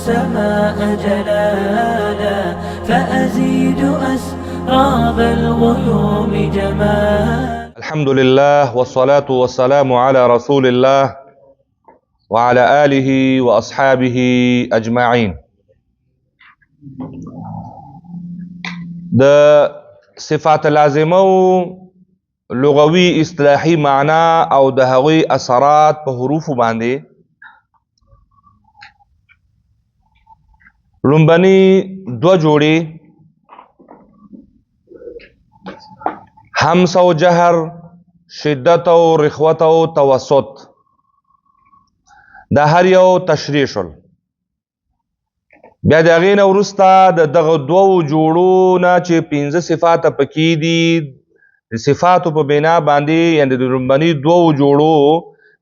السماء جلالا فأزيد أسراب الغيوم جمالا. الحمد لله والصلاة والسلام على رسول الله وعلى آله وأصحابه أجمعين. د صفات لازمه لغوي اصطلاحي معنا او د هغوی اثرات په حروفو باندې لومبني دوه جوړې همس او جهر، شدت او رخوت او توسط، دا هر یو تشریح شول. بیا د هغې نه وروسته د دغه دوو جوړو نه چې پنځه صفاته پکې دي، د صفاتو په بنا باندې، یعنې د لومړني دوو جوړو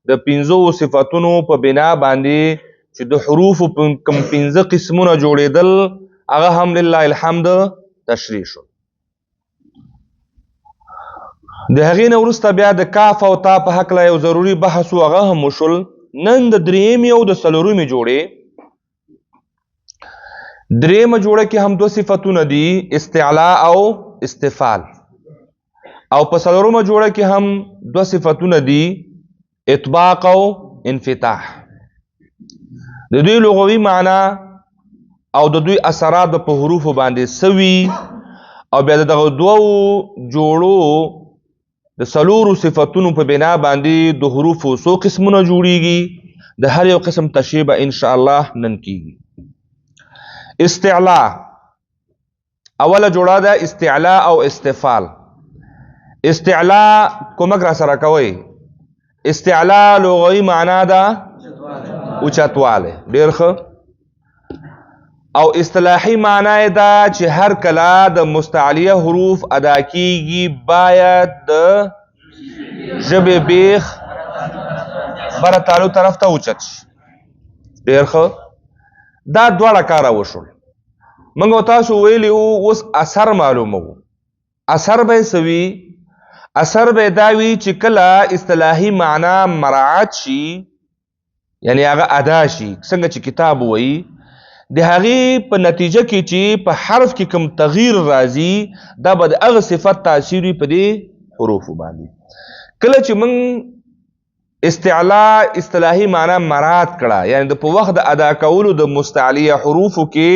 د پنځو صفاتونو په بنا باندې چې د حروفو په کوم پنځه قسمونه جوړېدل، هغه هم لله الحمد تشریح شول. د هغې نه وروسته بیا د کاف او تا په هکله یو ضروري بحث و، هغه هم وشول. نن د درېیمې او د څلورمې جوړې، درېیمه جوړه کې هم دوه صفتونه دي، استعلاء او استفال، او په څلورمه جوړه کې هم دوه صفتونه دي، اطباق او انفتاح. د دوی لغوي معنا او د دوی اثرات په حروفو باندې سوي، او بیا د دغه دوو جوړو د څلورو صفتونو په بنا باندې د حروفو څو قسمونه جوړیږي، د هر یو قسم تشریح به ان شاء الله نن کیږي. استعلاء اوله جوړه ده، استعلاء او استفال. استعلاء کومک را سره کوي. استعلاء لغوي معنا ده اوچتواله، ډیر ښه. او اصطلاحي معنا یې ده چې هر کله د مستعلیه حروف ادا کیږي باید د ژبې بیخ بره تالو طرف ته اوچت شي. ډیر ښه، دا دواړه کاره وشول. موږ تاسو ویلي وو اوس اثر معلوموو. اثر به یې څه وي؟ اثر به یې دا وي چې کله اصطلاحي معنا مراعات شي، یعنی هغه ادا شي څنګه چې کتاب وایي، د هغې په نتیجه کې چې په حرف کې کوم تغییر راځي، دا به د هغه صفت تاثیر وي په دې حروفو باندې. کله چې موږ استعلاء اصطلاحي معنا مراعات کړه، یعنی د په وخت د ادا کولو د مستعلیه حروفو کې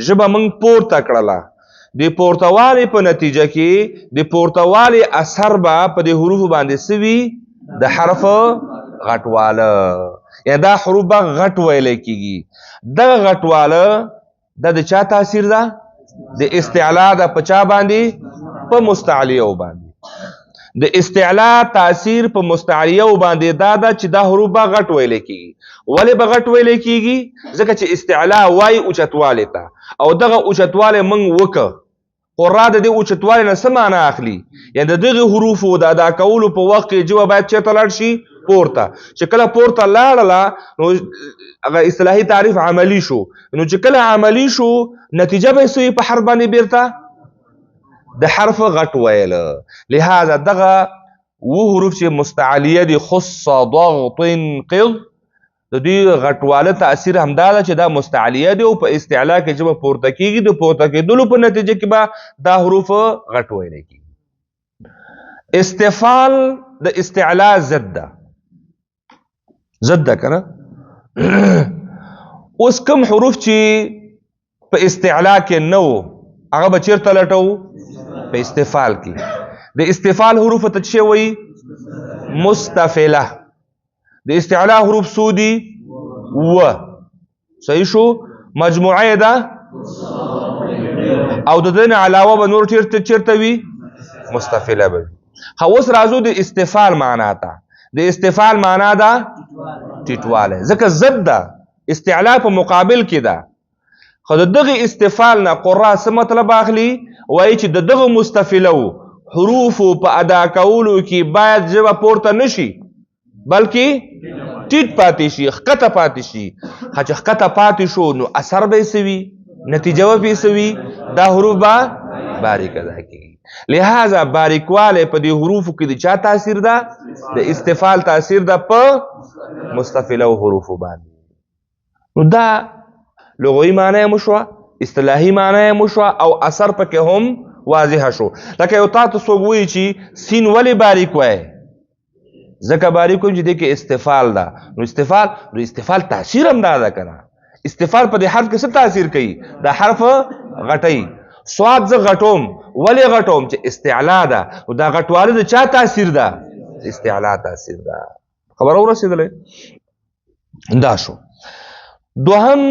ژبه موږ پورته کړله، د پورتوالي په نتیجه کې د پورتوالي اثر به په دې حروفو باندې څه وي؟ د حرف غټواله، یعنی دا حروف به غټ ویلی کېږي. دغه غټواله دا د چا تاثیر ده؟ د استعلاء ده. په چا باندې؟ په مستعلیو باندې. د استعلاء تاثیر په مستعلیو باندې دا ده چې دا حروف به غټ ویلی کېږي. ولې به غټ ویلی کېږي؟ ځکه چې استعلاء وایي اوچتوالي ته، او دغه اوچتوالی موږ وکړه. قرا د دې اوچتوالي نه څه معنا اخلي؟ یعنی د دغه حروفو د ادا کولو په وخت کې ژبه باید چېرته لاړ شي؟ پورته. چې کله پورته لاړله نو هغه اصطلاحي تعریف عملی شو. نو چې کله عملی شو نتیجه به یې څه وي په حرف باندې؟ بیرته د حرف غټ ویل. لهذا دغه و حروف چې مستعلیه دي، خص ضغط قض، د دوی غټواله تاثیر همدا ده چې دا مستعلیه دي، او په استعلاء کې چې به پورته کېږي، د پورته کېدلو په نتیجه کې به دا حروف غټ ویل کېږي. استفال د استعلاء ضد ده، ضد ده که نه؟ اوس کوم حروف چې په استعلاء کې نه وو هغه به چېرته لټوو؟ په استفال کې. د استفال حروف ته څه وایي؟ مستفله. د استعلاء حروف څو دي؟ اووه. صحیح شو. مجموعه یې ده، او د دې نه علاوه به نور چېرته چېرته وي؟ مستفله به وي. ښه، اوس راځو د استفال معنا ته. د استفال معنا ده ټیټوالی، ځکه ضد ده، استعلاء په مقابل کې ده. خو د دغه استفال نه قرا څه مطلب اخلي؟ وایي چې د دغه مستفلو حروفو په ادا کولو کې باید ژبه پورته نشي، بلکې ټیټ پاتې شي، ښکته پاتې شي. ښه، چې ښکته پاتې شو نو اثر به یې څه وي؟ نتیجه به یې څه وي؟ دا حروف به باریک ادا کېږي. لہذا باریکواله په دې حروفو کې د چا تاثیر ده؟ د استفال تاثیر ده په مستفلو حروفو باندې. نو دا لغوي معنی یې وشوه، اصطلاحي معنی یې وشوه، او اثر پکې هم واضح شو. لکه یو تا ته څوک وایي چې سین ولې باریک وایې؟ ځکه باریک وایم چې دې کې استفال ده. نو استفال، نو استفال تاثیر هم دا ده که نه؟ استفال په دې حرف کې څه تاثیر کوي؟ دا حرف غټوي. سواد زه غټوم، ولې غټوم؟ چې استعلا ده. نو دا غټوالی د چا تاثیر ده؟ استعلا تاثیر ده. خبره ورسېدلې؟ دا شو. دوهم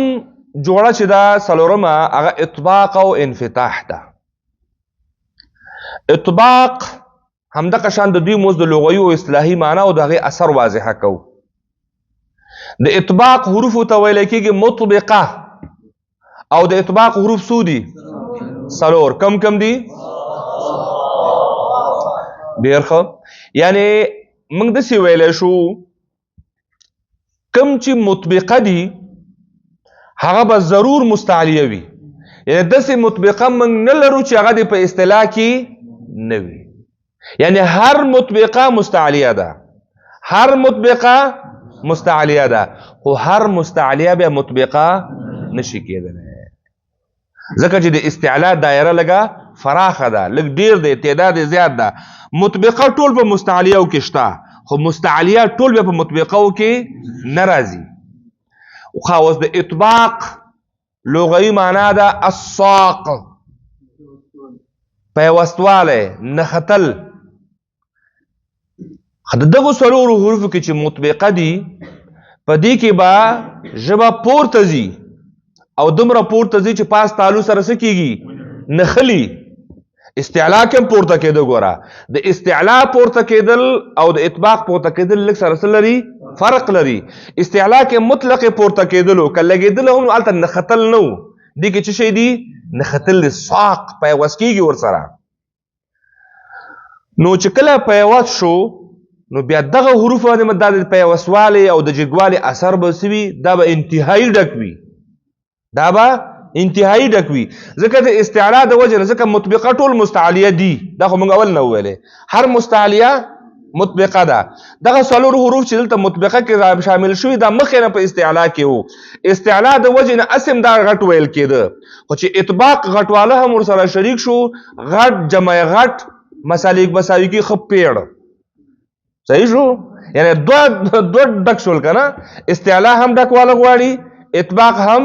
جوړه چې دا څلورمه، هغه اطباق او انفتاح ده. اطباق همدغه شان د دوی موز د لغوي او اصطلاحي معنا او د هغې اثر واضحه کوو. د اطباق حروفو ته ویل کېږي مطبقه، او د اطباق حروف څو دي؟ څلور. کم کم دي؟ ډېر ښه. یعنی موږ داسې ویلی شو کم چې مطبقه دي هغه به ضرور مستعلیه وي. یعنی داسې مطبقه موږ نه لرو چې هغه دې په اصطلاح کې نه وي. یعنی هر مطبقه مستعلیه ده، هر مطبقه مستعلیه ده، خو هر مستعلیه بیا مطبقه نشي کېدلی، ځکه چې د استعلا دایره لږه فراخه ده، لږ ډېر دی، تعداد یې زیات ده. مطبقه ټول په مستعلیو کې شته، خو مستعلیه ټول بیا په مطبقو کې نه راځي. خو اوس د اطباق لغوي معنا ده الساق، پیوستوالی، نښتل. د دغو څلورو حروفو کې چې مطبقه دي، په دې کې به ژبه پورته ځي، او دومره پورته ځي چې پاس تالو سره څه کېږي؟ نښلي. استعلا کې هم پورته کېده. ګوره، د استعلا پورته کېدل او د اطباق پورته کېدل لږ سره څه لري؟ فرق لري. استعلا کې مطلق پورته کېدلو، که لګېدل هم هلته نښتل نه وو. دې کې څه شی دي؟ نښتل دي، ساق پیوست کېږي ورسره. نو چې کله پیوست شو، نو بیا دغه حروف باندې دا د پیوستوالي او د جګوالي اثر به څه وي؟ دا به انتهایی ډک وي، دا به انتهایی ډک وي، ځکه د استعلا د وجې نه، ځکه مطبقه ټول مستعلیه دي. دا خو موږ اول نه وویلې، هر مستعلیه مطبقه ده. دغه څلور حروف چې دلته مطبقه کې شامل شوي، دا مخې نه په استعلا کې وو. استعلا د وجې نه اسم دا غټ ویل کېده، خو چې اطباق غټواله هم ورسره شریک شو، غټ جمع غټ مسالیک مساوي کې ښه پیړ. صحیح شو؟ یعنی دوه دوه ډک شول که نه؟ استعلا هم ډکواله غواړي، اطباق هم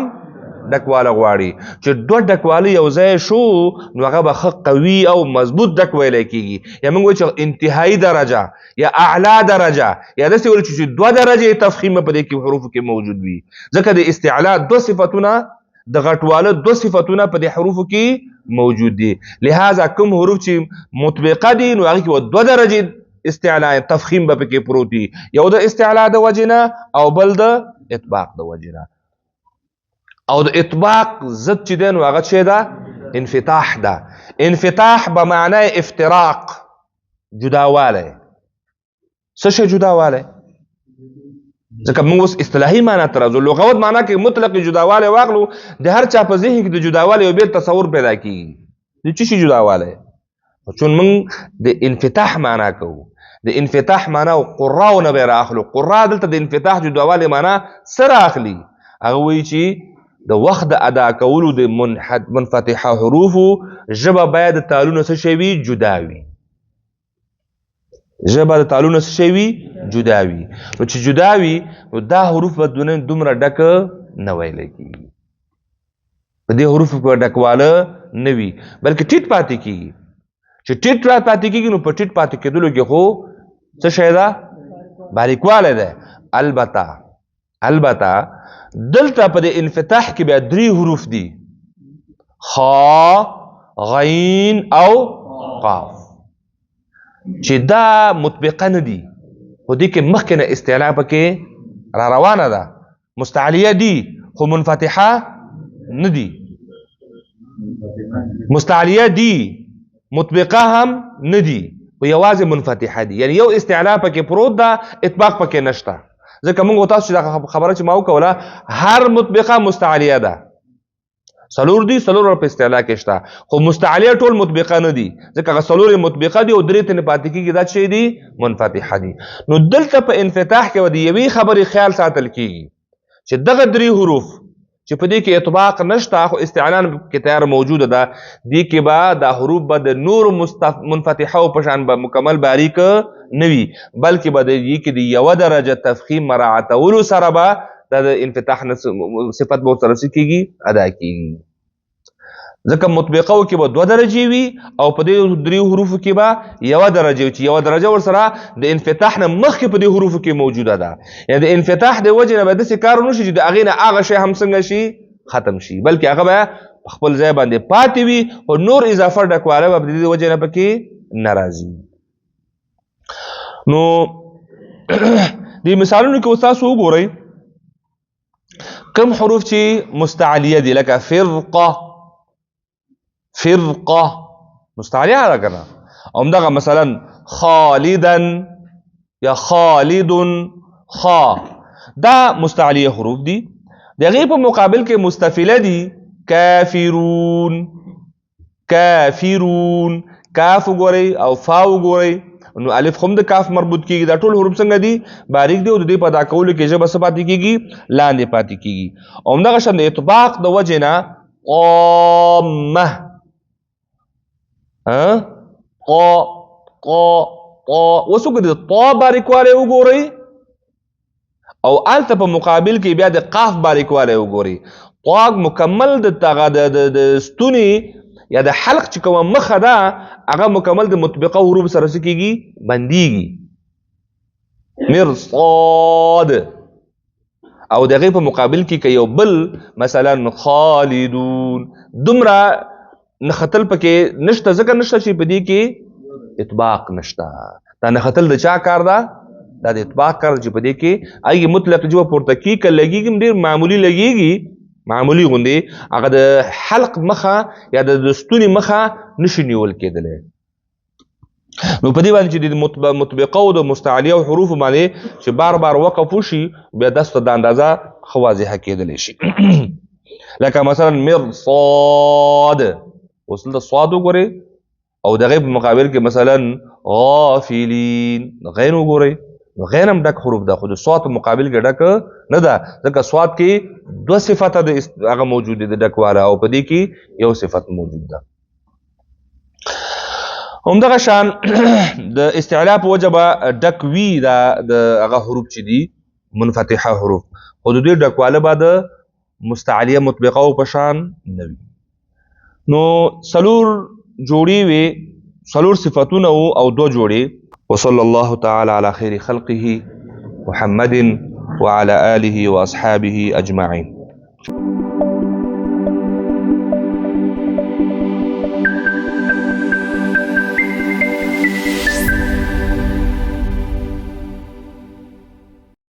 ډکواله غواړي. چې دوه ډکواله یو ځای شو، نو هغه به ښه قوي او مضبوط ډک ویلی کېږي. یا موږ وایو چې انتهایی درجه یا اعلی درجه، یا داسې ویل چې دوه درجې تفخیم په دې کې حروفو کې موجود وي، ځکه د استعلا دوه صفتونه، د غټواله دوه صفتونه په دې حروفو کې موجود دي. لہذا کوم حروف چې مطبقه دي، نو هغې کې به دوه درجې استعلا تفخیم به پکې پروت وي، یو د استعلا د وجې نه او بل د اطباق د وجې نه. او د اطباق ضد چې دی، نو هغه چې ده انفتاح ده. انفتاح به معنی افتراق، جداوالی. څه شی جداوالی؟ ځکه موږ اوس اصطلاحي معنا ته راځو. لغوت معنا کې مطلق جداوالی واخلو، د هر چا په ذهن کې د جداوالی یو بېل تصور پیدا کېږي. د څه شي جداوالی؟ چون موږ د انفتاح معنا کوو، د انفتاح معنا او قراو نه به رااخلو. قرا دلته د انفتاح جداوالی معنا څه رااخلي؟ هغه وایي چې د وخت د ادا کولو د منفتحه حروفو ژبه باید د تالونو څه شی وي؟ جدا وي. ژبه د تالونو څه شی وي؟ جدا وي. نو چې جدا وي، نو دا حروف به دومره ډک نه ویل کېږي، په دې حروف په ډکواله نه وي، بلکې ټیټ پاتې کېږي. چې ټیټ را پاتې کېږي، نو په ټیټ پاتې کېدلو کې خو څه شی ده؟ باریکوالی ده. البته دلته په دې انفتاح کې بیا درې حروف دي، خا، غین او قاف، چې دا مطبقه نه دي، خو دې کې مخکې نه استعلا پکې را روانه ده. مستعلیه دي خو منفتحه نه دي، مستعلیه دي مطبقه هم نه دي، خو یوازې منفتحه دي. یعنی یو استعلا پکې پروت ده، اطباق پکې نشته. ځکه موږ تاسو چې دا خبره چې ما وکوله، هر مطبقه مستعلیه ده. څلور دي، څلور په استعلا کې شته، خو مستعلیه ټول مطبقه نه دي، ځکه هغه څلور یې مطبقه دي او درې ترې پاتې کېږي، دا چې دي منفتحه دي. نو دلته په انفتاح کې به د یوې خبرې خیال ساتل کېږي چې دغه درې حروف چې په دې کې اطباق نشته خو استعلان کې تیار موجوده ده، دې کې به دا حروف به د نورو منفتحو په شان به مکمل باریک نه وي، بلکې به د دې کې د یوه درجه تفخیم مراعتولو سره به دا د انفتاح صفت به ورسره څه کېږي؟ ادا کېږي. ځکه مطبقو کې به دوه درجې وي او په دې دریو حروفو کې به یوه درجه وي، چې یوه درجه ورسره د انفتاح نه مخکې په دې حروفو کې موجوده ده. یعنې د انفتاح د وجې نه به داسې کار ونه شي چې د هغې نه هغه شی هم څنګه شي؟ ختم شي، بلکې هغه به په خپل ځای باندې پاتې وي، خو نور اضافه ډکواله به د دې وجې نه پکې نه راځي. نو دې مثالونو کې اوس تاسو وګورئ کوم حروف چې مستعلیه دي، لکه فرقه، فرقه مستعلیه ده که نه؟ همدغه مثلا خالدا یا خالد، خا، دا مستعلیه حروف دي. د هغې په مقابل کې مستفله دي کافرون، کافرون، کاف وګورئ او فا وګورئ، نو الف هم د کاف مربوط کیږي. دا ټول حروف څنګه دي؟ باریک دي، او د دې په ادا کولو کې ژبه څه پاتې کیږي؟ لاندې پاتې کیږي. او همدغه شان د اطباق د وجې نه قامه، قا، قا، قا، اوس وګورئ د طا باریکوالی وګورئ، او هلته په مقابل کې بیا د قاف باریکوالی وګورئ. طا مکمل د دغه د ستوني یا د حلق چې کومه مخه ده هغه مکمل د مطبقه حروف سره څه کېږي؟ بندیږي. مرصاد. او د هغې په مقابل کې که یو بل مثلا خالدون، دومره نختل پکې نشته، ځکه نشته چې په دې کې اطباق نشته. دا نختل د چا کار ده؟ دا د اطباق کار ده چې په دې کې هغې مطلق ژبه پورته کېږي، که لګېږي هم ډېر معمولي لګېږي، معمولي غوندې هغه د حلق مخه یا د ستوني مخه نشي نیول کېدلی. نو په دې باندې چې د مطبقه او د مستعلیه او حروفو باندې چې بار بار وقف وشي، بیا داسې ته دا اندازه ښه واضحه کېدلی شي. لکه مثلا مرصاد، اوس دلته صاد وګورئ، او د هغې په مقابل کې مثلا غافلین، غین وګورئ، نو غین هم ډک حروف ده، خو د صاد په مقابل کې ډک نه ده، ځکه صاد کې دوه صفته د هغه موجود دی د ډکواله، او په دې کې یو صفت موجود ده. همدغه شان د استعلا په وجه به ډک وي دا د هغه حروف چې دي منفتحه حروف، خو د دوی ډکواله به د مستعلیه مطبقه او په شان نه وي. نو څلور جوړې وې، څلور صفتونه وو او دوه جوړې. وصلى الله تعالى على خير خلقه محمد وعلى آله وأصحابه أجمعين.